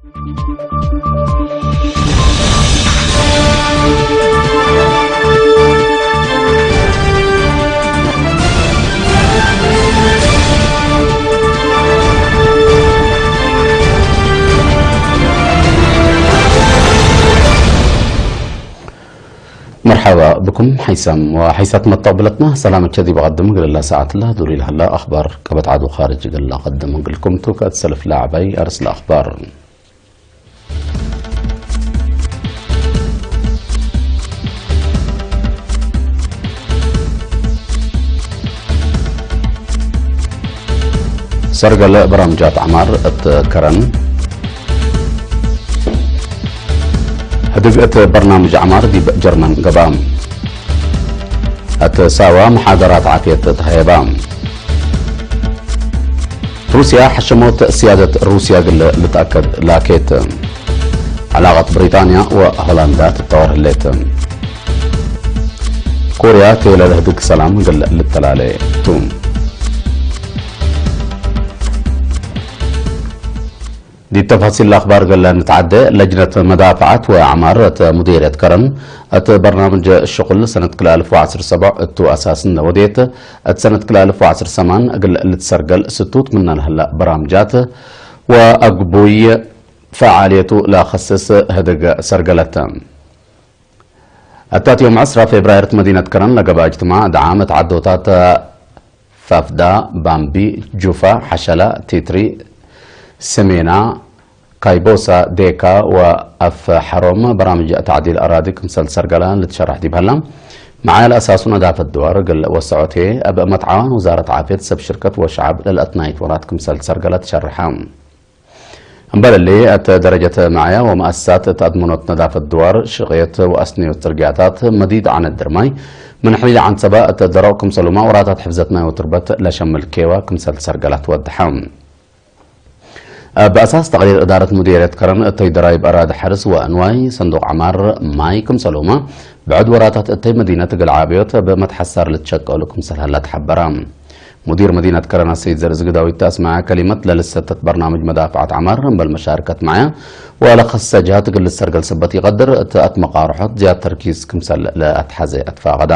مرحبا بكم حيثم وحيثات متقبلتنا. سلامك كذي بقدم قل الله ساعة الله دوري لهلا أخبار كبت عدو خارج قل الله قدم قلكم توكا تسلف لاعبي أرسل أخبار. ሰርገለ በራምጃት ዓማር እት ከረን ህድግ እት በርናምጅ ዓማር ዲብ ጀርመን ገብኣ። እት ሳዋ መሓደራት ዓፍየት ተሃየባ። ሩስያ ሓሸሞት ስያደት ሩስያ ግለ ልትኣከድ ላኬት። ዓላቐት ብሪጣንያ ወሆላንዳ ትተወር ህሌት። ኮርያ ቴለ ለህድግ ሰላም ግለ ልተላለ ቱ። ዲብ ተፋሲል ኣኽባር ገለ ንትዓደ። ለጅነት መዳፍዓት ወዓማር እት ሙዲርየት ከረን እት በርናምጅ ሽቁል ሰነት ክልተ ኣልፍ ወዓሰርተ ሰብዓ እቱ ኣሳስን ወዴት እት ሰነት ክልተ ኣልፍ ወዓሰርተ ሰማን እግል ልትሰርገል ስቱት ምና ለህላ በራምጃት ወአግቡይ ፈዓልየቱ ለኸስስ ህድግ ሰርገለት። ኣታት ዮም ዕስራ ፌብራይር እት መዲነት ከረን ለገበ እጅትማዕ ደዓም እት ዓዶታት ፋፍዳ፣ ባምቢ፣ ጁፋ፣ ሓሸላ፣ ቲትሪ፣ ሰሜና፣ ካይቦሳ፣ ዴካ ወኣፍ ሓሮም በራምጅ ታዕዲል ኣራዲ ክምሰል ሰርገላ ልትሸራሕ ዲብ ሀላ። መዓል ኣሳሱ ነዳፈት ድዋር ግል ወሰዖቴ ኣብ መትዓዋን ውዛረት ዓፍየት ሰብ ሽርከት ወሸዓብ ለልአትናይት ወራት ክምሰል ሰርገላ ትሸርሓ። እምበለሊ እተ ደረጀት መዓያ ወመኣስሳት እተ ኣድመኖት ነዳፈት ድዋር ሽቕየት ወኣስንዮት ጽርግያታት መዲድ ዓነት ድርማይ ምን ሕሊል ዓንሰባ እተ ደረቕ ክምሰሉማ ወራታት ሕፍዘት ናይ ወትርበት ለሸምል ኬዋ ክምሰል ሰርገላት ወድሓ። ብኣሳስ ተቕሪር እዳረት ሙዲርየት ከረን እተይ ደራይ ብኣራድ ሓርስ ወእንዋይ ሰንዱቕ ዓማር ማይ ክምሰሉማ ብዕድ ወራታት እተይ መዲነት እግል ዓብዮት ብመትሓሳር ልትሸቀሉ ክምሰል ሀላ ተሓበራ። ሙዲር መዲነት ከረን ኣሰይድ ዘርእዝጊ ዳዊት ኣስማዐ ከሊመት ለልሰተት በርናምጅ መዳፍዓት ዓማር እምበል መሻርከት መዓያ ወለኸሰ ጅሃት እግል ልሰርገል ሰበት ይቐድር እት ኣትመቃርሖት ዝያድ ተርኪዝ ክምሰል ለኣትሓዘ ኣትፋቐዳ።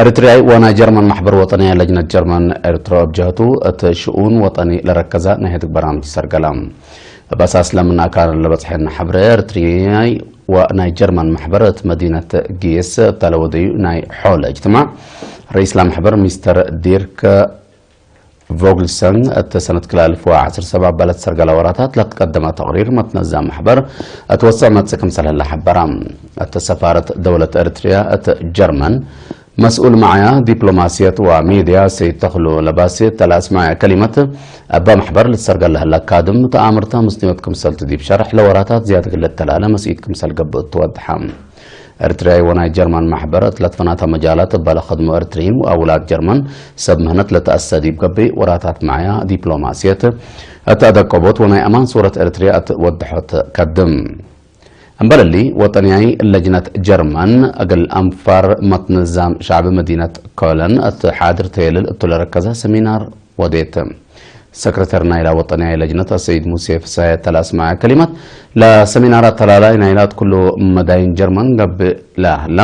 ኤርትሪያይ ወናይ ጀርመን ማሕበር ወጠንያ ለጅነት ጀርመን ኤርትራ ኣብ ጀህቱ እት ሽኡን ወጠኒ ለረከዛ ናይ ህድግ በርናምጅ ሰርገላ። እብ ኣሳስ ለምን ኣካል ለበጽሐን ሐብረ ኤርትሪያይ ወናይ ጀርመን ማሕበር እት መዲነት ጊስ እተለወደዩ ናይ ሖለ እጅትማዕ ረኢስ ለማሕበር ሚስተር ዲርክ ቮግልሰን እት ሰነት ክልተ ኣልፍ ወዓሰርተ ሰብዓ ኣባላት ሰርገላ ወራታት ለትቀደመ ተቕሪር መትነዛ ማሕበር እት ወስዕ መጽእ ክምሰል ህላ ሐበራ። እት ሰፋረት ደውለት ኤርትርያ እት ጀርመን መስኡል መዓያ ዲፕሎማስየት ወሚድያ ሰይድ ተኽሉ ለባሲ እተ ለኣስማዐ ከሊመት እባ ማሕበር ልትሰርገል ለህላ ካድም ተኣምርታ ምስንዮት ክምሰልቲ ዲብ ሸርሕ ለወራታት ዝያድ ግለት ተላለ መስኢት ክምሰል ገብእ ትወድሓ። ኤርትርያይ ወናይ ጀርመን ማሕበር እት ለትፈናታ መጃላት እባ ለኸድሞ ኤርትርይን ወኣውላድ ጀርመን ሰብ ምህነት ለተኣሰ ዲብ ገብእ ወራታት መዓያ ዲፕሎማስየት እት ኣደቀቦት ወናይ ኣማን ሱረት ኤርትርያ እት ወድሖት ከድም። እምበለሊ ወጠንያይ ለጅነት ጀርመን እግል ኣንፋር መትንዛም ሻዕቢ መዲነት ኮለን እት ሓድር ተየልል እቱ ለረከዛ ሰሚናር ወዴት። ሰክረተር ናይላ ወጠንያይ ለጅነት ኣሰይድ ሙሴ ፍሳየ ተላስማዐ ከሊማት ለሰሚናር ኣተላላይ ናይላት ኩሉ መዳይን ጀርመን ገብእ ለህላ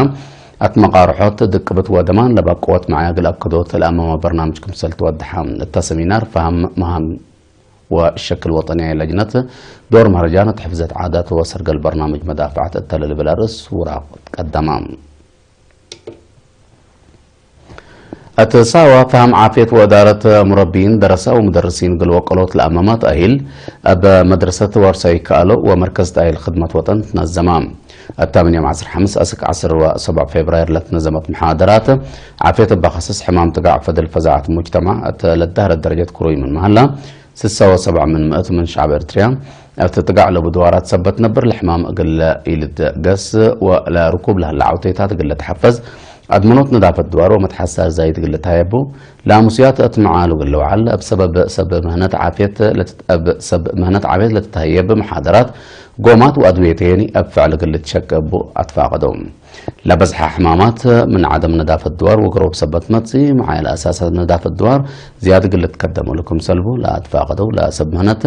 ኣትመቃርሖት ድቅብት ወደማን ለባቅወት መዓያ እግል ኣከዶት ለኣመማ በርናምጅ ክምሰል ትወድሓ። እታ ሰሚናር ፈሃም መሃም ወሸክል ወጠንያይ ለጅነት ዶር መህረጃነት ሕፍዘት ዓዳት ወሰርገል በርናምጅ መዳፍዓት እተለልብል ኣርእስ ውራቅ ቀደማ። እት ሳዋ ፈሃም ዓፍየት ወእዳረት ሙረቢን ደረሳ ወሙደርሲን ግል ወቀሎት ለኣመማት ኣሂል እብ መድረሰት ዋርሳይ ይከኣሎ ወመርከዝ ተኣሂል ክድመት ወጠን ትነዘማ። እታ ምን ዮም ዓስር ሓምስ ኣስክ ዓስር ወሰብዕ ፌብራይር ለትነዘመት መሓደራት ዓፍየት እባ ኸስስ ሕማም ጥጋዕ ፈድል ፈዛዓት ሙጅተማዕ እት ለዳህረት ደረጀት ክሩይ ምን መሃላ ስሳ ወሰብዓ ምን ምእት ምን ሸዕብ ኤርትርያ ኣብቲ ጥጋዕ ለቡ ድዋራት ሰበት ነብር ለሕማም እግለ ኢልትገስ ወለርኩብ ለህለ ዓውቴታት እግለ ተሐፈዝ ኣድመኖት ንዳፈት ድዋር ወመትሓሳር ዛይድ ግልት ሃየቡ ለኣሙስያት እትመዓሉ ግልውዓል ኣብ ሰበብ ሰብ ምህነት ዓፍየት ለትት-፣ ኣብ ሰብ ምህነት ዓፍየት ለትተሃየብ መሓደራት ጎማት ወኣድውየት ሄኒ ኣብ ፍዕል ግልት ሸቀቡ ኣትፋቀደው። ለበዝሓ ሕማማት ምን ዓደም ንዳፈት ድዋር ወግሮብ ሰበት መጽ መዓል ኣሳሳት ንዳፈት ድዋር ዝያድ ግልት ከደሙ ልኩም ሰልቡ ለኣትፋቀደው ለሰብ ምህነት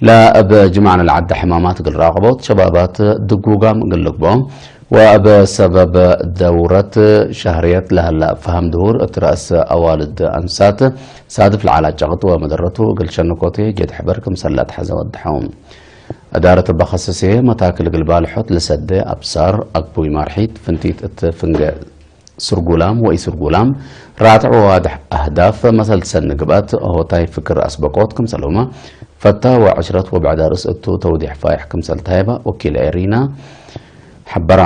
ለእብ ጅማዕ ንልዓደ ሕማማት ግል ራቀቦት ሸባባት ድጉጋም ግልግቦ ወእብ ሰበብ ደውረት ሸህርየት ለህላ ፈሃም ድሁር እት ረእስ ኣዋልድ ኣንሳት ሳድፍ ለዓላ ጨቕጥ ወመደረቱ እግል ሸንኮቴ ጀድ ሕበር ክምሰል ለትሐዘ ወድሐው። እዳረት በኸሰሴ መታክል ግልባልሖት ለሰደ ኣብሳር ኣግቡይ ማርሒት ፍንቲት እት ፍንገ ስርጉላም ወኢስርጉላም ራትዕ ወዋድሕ ኣህዳፍ መሰል ትሰኒ ግብኣት ሆታይ ፍክር ኣስበቆት ክምሰልሁማ ፈታ ወዕሽረት ወብዕዳ ርእስ እቱ ተውዲሕ ፋይሕ ክምሰል ታይባ ወኪል ኤሪና ሓበራ።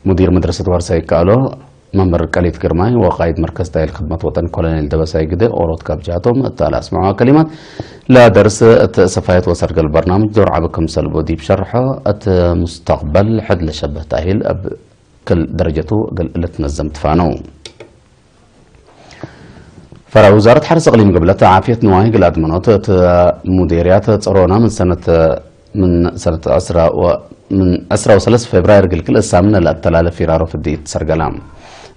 ሙዲር መድረሰት ዋርሳይ ይከኣሎ መምህር ቀሊት ግርማይ ወቃይድ መርከዝ ታይል ክድመት ወጠን ኮሎኔል ደበሳይ ግደ ኦሮት ካብ ጃቶም እታ ለኣስምዐዋ ከሊማት ለደርስ እቲ ሰፋየት ወሰርገል በርናምጅ ዶር ዓቢ ክምሰልቦ ዲብ ሸርሖ እቲ ሙስተቅበል ሕድ ለሸብህ ታሂል ኣብ ክል ደረጀቱ ግል ልትነዘም ትፋነው። ፈራ ውዛረት ሓርስ እቅሊም ግብለት ዓፍየት ንዋይ ግል ኣድመኖት እቲ ሙዴርያት ጸሮና ምን ሰነት ምን ሰነት ዕስራ ወ-፣ ምን ዕስራ ወሰለስተ ፌብራይር ግልክል እሳምን ለእተላለፍ ይራሮ ፍድኢት ሰርገላ።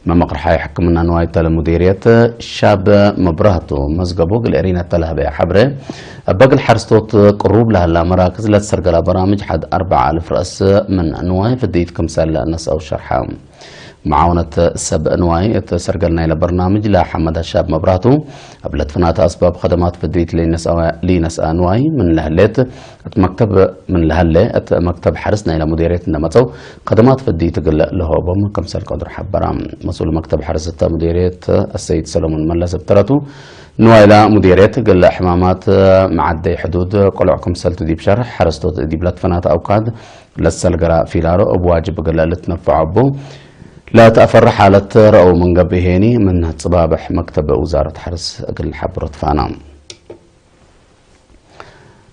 መመቕርሓይ ሕክምና ንዋይ ተለ ሙዴርየት ሻብ መብራህቱ መዝገቡ ግል ኤሪና ተላህበ ሓብረ እበግል ሓርስቶት ቅሩብ ለህላ መራክዝ ለትሰርገላ በራምጅ ሓድ ኣርባዓ ኣልፍ ረእስ ምን ንዋይ ፍድኢት ክምሰል ነስአው ሸርሓ። መዓውነት ሰብ ንዋይ እቲ ሰርገል ናይለ በርናምጅ ለሓመዳ ሻብ መብራቱ ኣብ ለትፍናተ ኣስባብ ኸደማት ፍድይት ለይነስኣ ንዋይ ምን ለህሌት እቲ መክተብ ምን ለህለ እቲ መክተብ ሓርስ ናይለ ሙዴሬት እንደመጸው ኸደማት ፍድይት ግለ ለሆቦም ከምሰል ቀድሩ ሓበራ። መስኡል መክተብ ሓርስ እተ ሙዴሬት ኣሰይድ ሰለሙን መለስ ብተረቱ ንዋይላ ሙዴሬት ግለ ሕማማት መዓደይ ሕዱድ ቆልዕ ከምሰልቱ ዲብ ሸርሕ ሓረስቶት ዲብ ለትፍናተ ኣውካድ ለሰልገራ ፊላሮ እብ ዋጅብ ግለ ልትነፍዖ ኣቡ ለተኣፈረ ሓለት ረአው ምን ገብእ ሄኒ ምን ጽባብሕ መክተብ ውዛረት ሓርስ እግል ሓብሮት ፋና።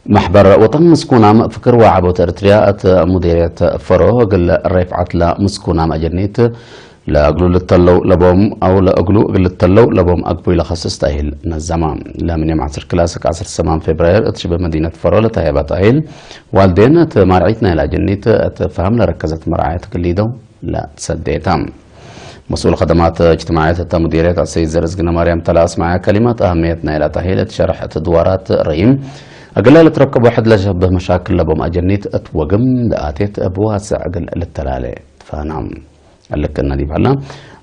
ማሕበር ወጠን ምስኩናም ፍክር ወዓቦት ኤርትርያ እት ሙዴርየት ፈሮ እግል ሬፍዓትላ ምስኩናም ኣጀኒት ለእግሉ ልተለው ለቦም ኣው ለእግሉ እግል ልተለው ለቦም ኣግቡይ ለኸስስ ታሂል ነዘማ። ለምን የም ዓስር ክላስክ ዓስር ሰማን ፌብራየር እት ሽበ መዲነት ፈሮ ለታየባ ታሂል ዋልዴን እት ማርዒት ናይላ ጀኒት እት ፋህም ለረከዘት መርዓየት ግሊደው ለትሰደየታ። መስኡል ኸደማት እጅትማዕየት እተ ሙዲርየት ኣሰይድ ዘርእዝግነ ማርያም ተላ ኣስማዕያ ከሊማት ኣህምየት ናይላ ታሂል እት ሸርሕ እት ድዋራት ረይም እግለ ልትረከቦ ሕድ ለሸብህ መሻክል ለቦም ኣጀኒት እት ወግም ለኣቴት እብ ዋስዕ እግል ልተላለ ትፋና። ልክነ ዲብ ሀላ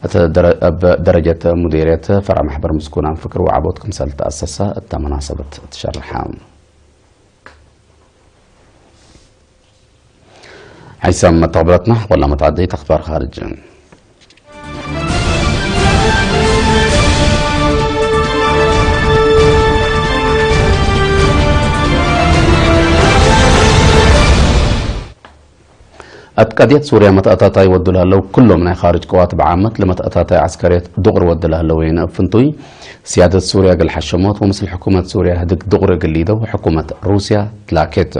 እት ደረ-፣ እብ ደረጀት ሙዲርየት ፈርዕ ማሕበር ምስኩናን ፍክር ወዓቦት ክምሰል ተኣሰሳ እተ መናሰበት ትሸርሓ። ሓይሳም መተኽብረትና ወላ መትዓደይ ተኽባር ኻርጅ። ኣት ቀድየት ሱርያ መተኣታታይ ወዱ ላለው ኩሎም ናይ ኻርጅ ቅዋት ብዓመት ለመተኣታታይ ዓስከርየት ዱቕር ወዱ ላለው ወይነ ፍንቱይ ስያደት ሱርያ ግል ሓሸሞት ወምስል ሕኩመት ሱርያ ህድግ ዱቕር ግሊደው ሕኩመት ሩስያ ትላኬት።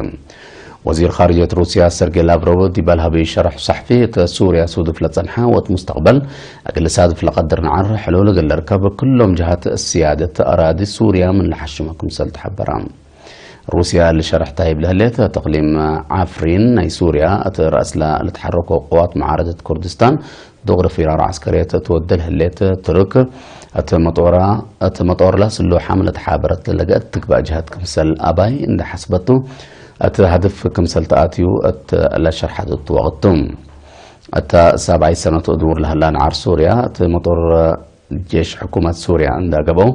ወዚር ኻርጀት ሩስያ ሰርጌ ላቭሮቭ ዲብ ኣልሃበይ ሸርሕ ሳሕፊ፣ እተ ሱርያ ሱድፍ ለጸንሐ ወት ሙስተቅበል እግል ሳድፍ ለቀድር ነዓር ሕሉል እግል ለርከብ ኩሎም ጀሃት ስያደት ኣራዲ ሱርያ ምን ለሓሽመ ክምሰል ተሓበራ። ሩስያ ልሸርሕ ታይብ ለህሌት ተቅሊም ዓፍሪን ናይ ሱርያ እት ረእስላ ልትሓረኮ ቅዋት መዓረደት ኩርድስታን ዱቕሪ ፊራር ዓስከርየት እትወደል ህሌት ትርክ፣ እቲ መጦራ፣ እቲ መጦርላ ስሉሓም ለተሓበረት ለለገእት ትግባእ ጅሃት ክምሰል ኣባይ እንደ ሓስበቱ፣ እቲ ሃድፍ ክምሰል ተኣትዩ እት ለሸርሓት እቱ ወቕቱ። እታ ሳብዓይ ሰነቱ እድውር ለህላ ንዓር ሱርያ፣ እቲ መጦር ጄሽ ሕኩመት ሱርያ እንዳገበው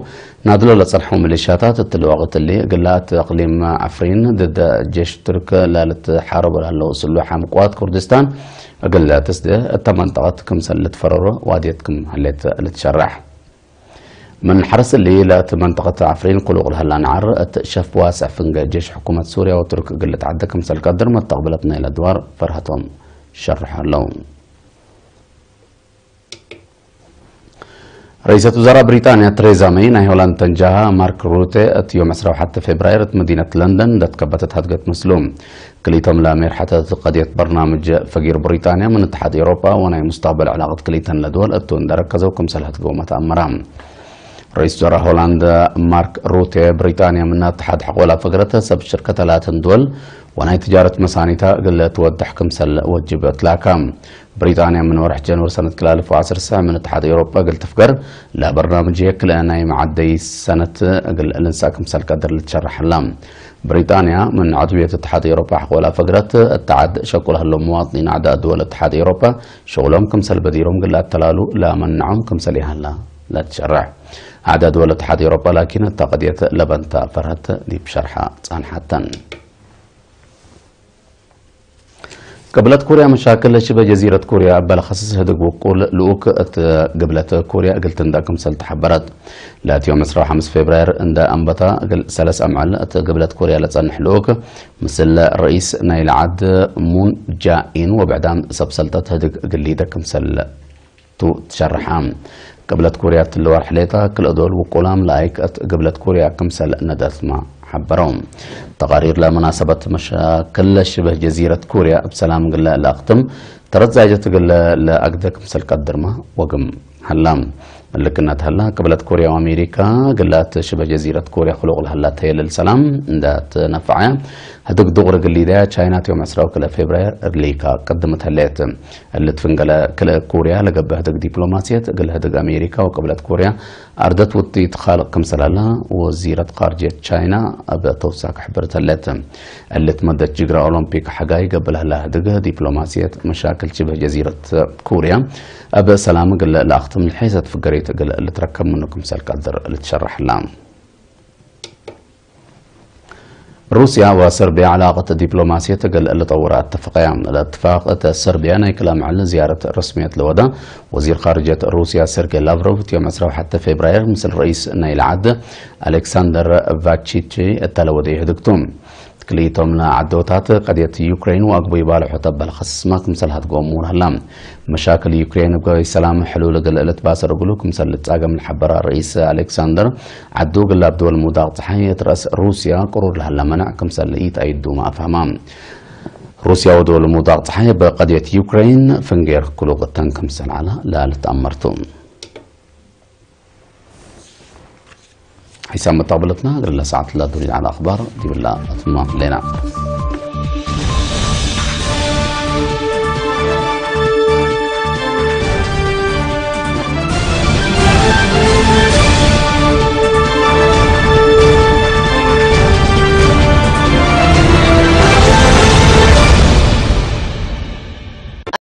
ናድሎ ለጸንሐው ሚሊሻታት እትሊ ወቕት እሊ እግላ እቲ እቅሊም ዓፍሪን ድደ ጄሽ ቱርክ ላልትሓረቡ ላለው ስሉሓም ቅዋት ኩርድስታን እግለ ትስደ እተ መንጠቐት ክምሰል ልትፈረሮ ዋድየት ክም ህሌት ልትሸራሕ። ምን ሓረስ እሊ ለእቲ መንጠቐት ዓፍሪን ኩሉቕ ለህላ ነዓር እት ሸፍ ዋስዕ ፍንገ ጄሽ ሕኩመት ሱርያ ወቱርክ እግል ልትዓደ ክምሰል ቀድር መተቕብለት ናይለ ድዋር ፈርሃቶም ሸርሖ ኣለው። رئيسة وزراء بريطانيا تريزا ماي ناي هولاند تنجاها مارك روتي اتيوم عشرة وحتى فبراير مدينة لندن دات كبتت هدقت مسلوم. كليتهم لا مير حتى قضية برنامج فقير بريطانيا من اتحاد أوروبا وناي مستقبل علاقة كليتن لدول اتون دركزو كم سلهت قومة أمرام. رئيس وزراء هولندا مارك روتي بريطانيا من اتحاد حقوق فقرة سب شركة لا تندول وناي تجارة مسانيتا قلت ودح كم سل وجبت لاكام. بريطانيا من ورح جنور سنة كلالف وعشر ساعة من اتحاد أوروبا قلت فقر لا برنامج يكل أنا معدي سنة قل الانساكم سلك قدر لتشرح اللام. بريطانيا من عضوية اتحاد أوروبا حقولا فقرت اتعد شكلها اللو مواطنين أعداء دول اتحاد أوروبا شغلهم كم سلبديرهم قل أتلالو لا منعهم كم سليها لا لا تشرح. أعداء دول اتحاد أوروبا لكن التقدية لبنتا فرهت دي بشرحة صانحتن. قبلت كوريا مشاكل شبه جزيرة كوريا بلخصص هدق وقول لوك ات قبلت كوريا قلت اندا كمسل تحبرت. لاتيو مصر خمس فبراير اندا انبتا قل سلس امعل ات قبلت كوريا لتصنح لوك مثل رئيس نايل عد مون جائن وبعدام سبسلتت هدق قليدا كمسل تو تشرحام. قبلت كوريا تلوار حليتا كل ادول وقولام لايك ات قبلت كوريا كمسل ندثما حبرهم. تقارير لمناسبة مشاكل شبه جزيرة كوريا بسلام قل لاختم ترزاجة قل لأقدك مثل قدر ما وقم هلام. لكنت هلا قبلت كوريا وأمريكا قلت شبه جزيرة كوريا خلوق لهلا تيل السلام عند تنفعها. هدوك دغري قلي دا تشاينا يوم عشرة وكلا فبراير رليكا قدمت هليت. اللي تفنقل كلا كوريا لقب هدوك دبلوماسية قل هدوك أمريكا وقبلت كوريا أردت وطي تخالق كم سلالة وزيرة خارجية تشاينا أبا توساك حبرت هليت. اللي تمدت جقرا أولمبيك حقاي قبل هلا هدوك دبلوماسية مشاكل شبه جزيرة كوريا. أبا سلام قل لأختم الحيزة فقريت قل اللي تركب منكم سلك الدر اللي تشرح لام. روسيا وصربيا علاقة دبلوماسية قل اللي طورها اتفقيا. الاتفاق صربيا ناي كلام على زيارة رسمية لودا وزير خارجية روسيا سيرجي لافروف يوم عشرة وحتى فبراير مثل رئيس نايل عد ألكسندر فاتشيتشي التلودي هدكتوم. كليتهم لعدوتات قضية يوكرين وأقبي بالحو تبال خصص ما كمسل هدقو أمور هلا. مشاكل يوكرين بقوي سلام حلول قل اللي تباسر قلو كمسل تساقم الحبر رئيس ألكسندر عدو قلاب دول مداغ تحية رأس روسيا قرور لهلا منع كمسل إيت أيدو ما أفهمام. روسيا ودول مداغ تحية بقضية يوكرين فنجير كلو قطن كمسل على لا لتأمرتم. حسام مطابلتنا قال ساعة لا دوري على أخبار دي بالله أتمنى لنا.